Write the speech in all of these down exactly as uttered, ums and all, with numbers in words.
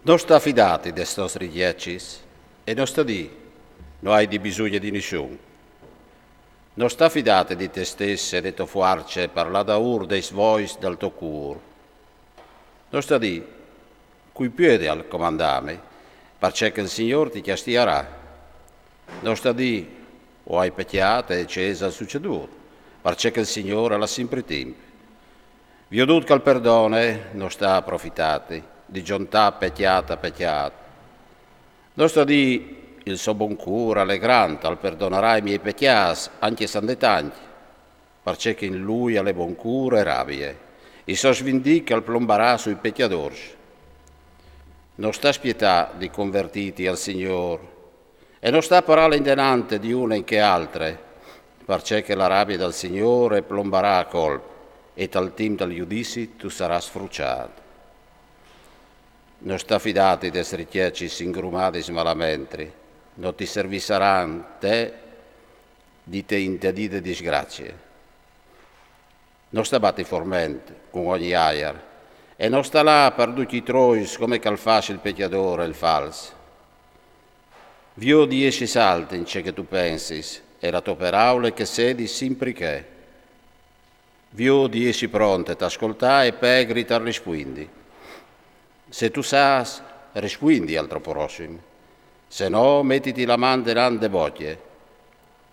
No sta fidâti des tôs richiecis, e no sta dî: no ai di bisugne di nissun. No sta fidâti di te stes e de tô fuarce par lâ daûr des vois dal to cûr. No sta dî: cui puedial comandâmi, parcè che il Signôr ti cjastiarà. No sta dî: o ai pecjât e ce isal sucedût, parcè che il Signôr al à simpri timp. Viodût che al perdone, no sta aprofitâti di zontâ pecjât a pecjât. No sta dî: il so bon cûr al è grant, al perdonarà i miei pecjâts, ancje se a 'nd è tancj, parcè che in lui al è bon cûr e rabie. I sos vindic al plombarà sui pecjadôrs. No sta spietâ di convertîti al Signôr, e no sta parâ indenant di une in chê altre, parcè che la rabie dal Signôr e plombarà a colp, e tal timp dal judizi tu sarâs fruçât. No sta fidâti des richiecis ingrumadis malamentri, no ti servisaran te di te intedide disgracie. No sta bati forment cun ogni aiar, e no sta lâ par ducj i trois come che al fâs il pecjadôr e il fals. Viôt di jessi salt in ce che tu pensis, e la tô peraule che sedi simpri chê. Viôt di jessi pront a ascoltâ e pegri a rispuindi. Se tu sâs, rispuindi al to prossim. Se no, metiti la man denant de bocje.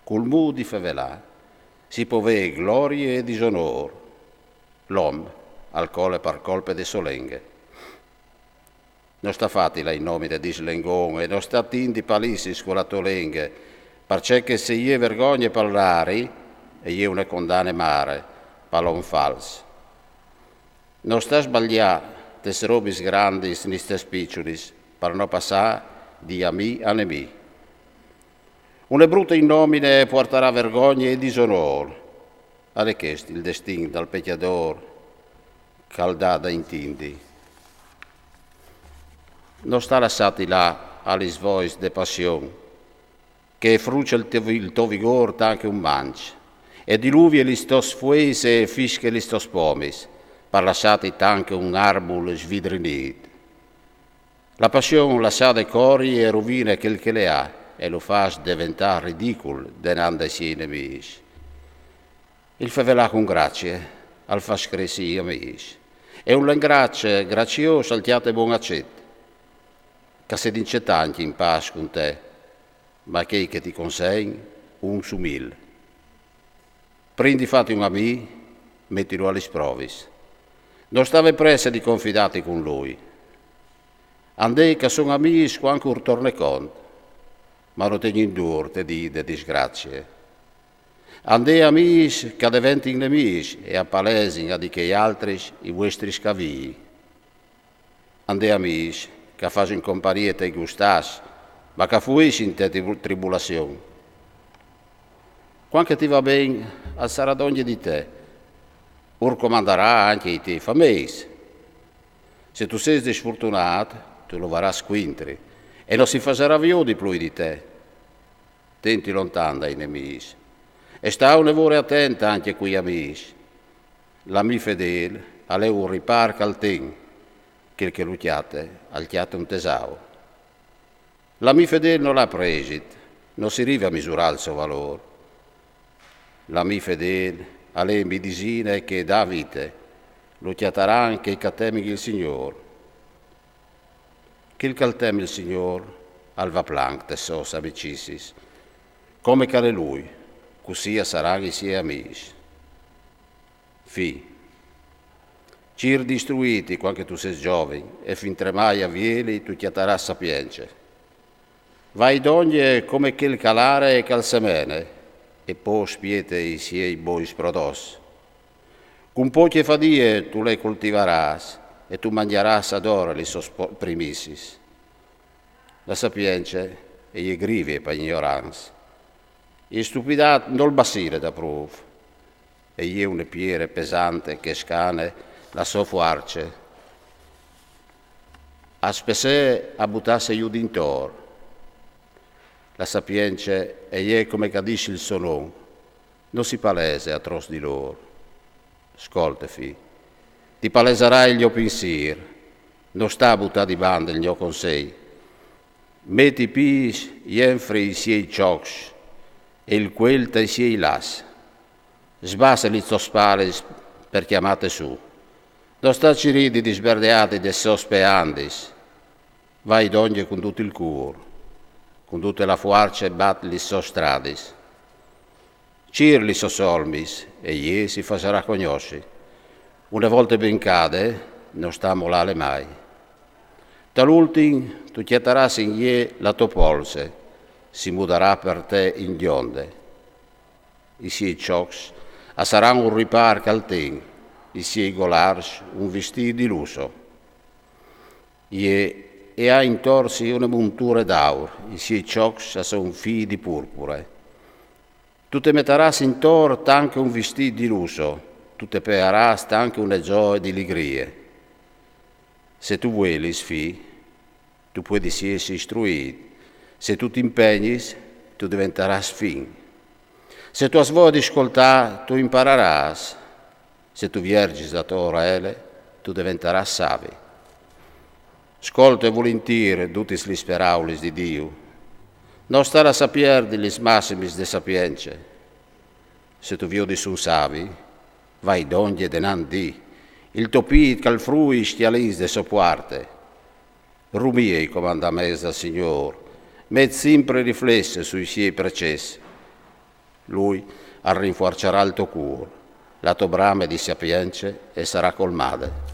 Cul mût di fevelâ si pò vê glorie e disonôr. L'om al cole par colpe de sô lenghe. No sta fâti la inomine di slengon e no sta tindi palissis cu la tô lenghe, parcè che se e je vergogne par lari, e je une condane mare pal om fals. No sta sbaliâ tes robis grandis ni tes piçulis, par no passâ di amì a nemì. Une brute inomine e puartarà vergogne e disonôr. Al è chest il destin dal pecjadôr che al dà da intindi. No sta lassâti lâ a lis vois de passion, che e fruce il to, il to vigôr tant che un manç, e diluvie lis tôs fueis e e fische lis tôs pomis, par lassâti tant che un arbul svidrinît. La passion lassade cori e ruvine chel che le à, e lu fâs deventâ ridicul denant dai siei nemîs. Il fevelâ cun gracie al fâs cressi i amîs, e un lengraç graciôs al cjate bon acet. Che a sedin ce tancj in pâs cun te, ma chei che ti consein un su mil. Prin di fâti un amì, metilu a lis provis. No sta vê presse di confidâti cun lui. A 'nd è che a son amîs cuant che ur torne cont, ma no tegnin dûr te dî de disgracie. A 'nd è amîs che a deventin nemîs e a palesin a di chei altris i vuestris cavîi. A 'nd è amîs che a fasin companie tai gustâs, ma che a fuissin te tribu-, tribulazion. Cuant che ti va ben, al sarà dongje di te, ur comandarà ancje i tiei fameis. Se tu sês disfurtunât, tu lu varâs cuintri, e no si fasarà viodi plui di te. Tenti lontan dai nemîs, e sta une vore atent ancje cui amîs. L'amì fedêl al è un ripâr che al ten, chel che lu cjate, al cjate un tesaur. L'amì fedêl nol à presit, no si rive a misurâ il so valôr. L'amì fedêl al è midisine che e dà vite, lu cjataran chei che a temin il Signôr. Chel che al tem il Signôr al va planc tes sôs amicissiis, come che al è lui, cussì a saran i siei amîs. Fi, cîr di istruîti cuant che tu sês zovin, e fintremai a vieli tu cjatarâs sapience. Vai dongje come chel che al are e che al semene, e po spiete i siei bogns prodots. Cun pocje fadie tu le coltivarâs, e tu mangjarâs adore lis sôs po-, primissiis. La sapience e je grivie pai gnorants. E stupidât nol bacile daprûf, e je une piere pesante che e scane la sô fuarce. A spessee a butâsi jù dintor. La sapience e je come che a dîs il so non, no si palese atroç di lôr. Scolte, fi, ti palesarai il gno pinsîr, No sta butà di bande il gno consei. Met i pîts jenfri i siei çocs e il cuel tai siei lâts. Sbasse lis tôs spalis par clamâti sù. No sta cirî di disberdeâti des sôs speandis. Vai dongje cun dut il cûr, cun dute la fuarce bat lis sôs stradis. Cîr lis sôs olmis e jê si fasarà cognossi. Une volte brincade, no sta molâle mai. Tal ultin tu cjatarâs in jê la tô polse, si mudarà par te in gjonde. I siei çocs a saran un ripâr che al ten, i siei golars un vistît di lusso. Jê e à intor si une monture d'aur, i siei çocs a son fîi di purpure. Tu te metarâs intor tant che un vistît di lusso, tu te pearâs tant che une zoie di ligrie. Se tu vuelis, fi, tu puedis jessi istruît. Se tu ti impegnis, tu deventarâs fin. Se tu âs voie di scoltâ, tu impararâs. Se tu vierzis la tô orele, tu deventarâs savi. Scolte vulintîr dutis lis peraulis di Diu. No sta lassâ pierdi lis massimis de sapience. Se tu viodis un savi, vai dongje denant di. Il to pît che al frui i scjalins de sô puarte. Rumie i comandaments dal Signôr, met simpri riflesse sui siei precets. Lui al rinfuarçarà il to cûr, la tô brame di sapience e sarà colmade.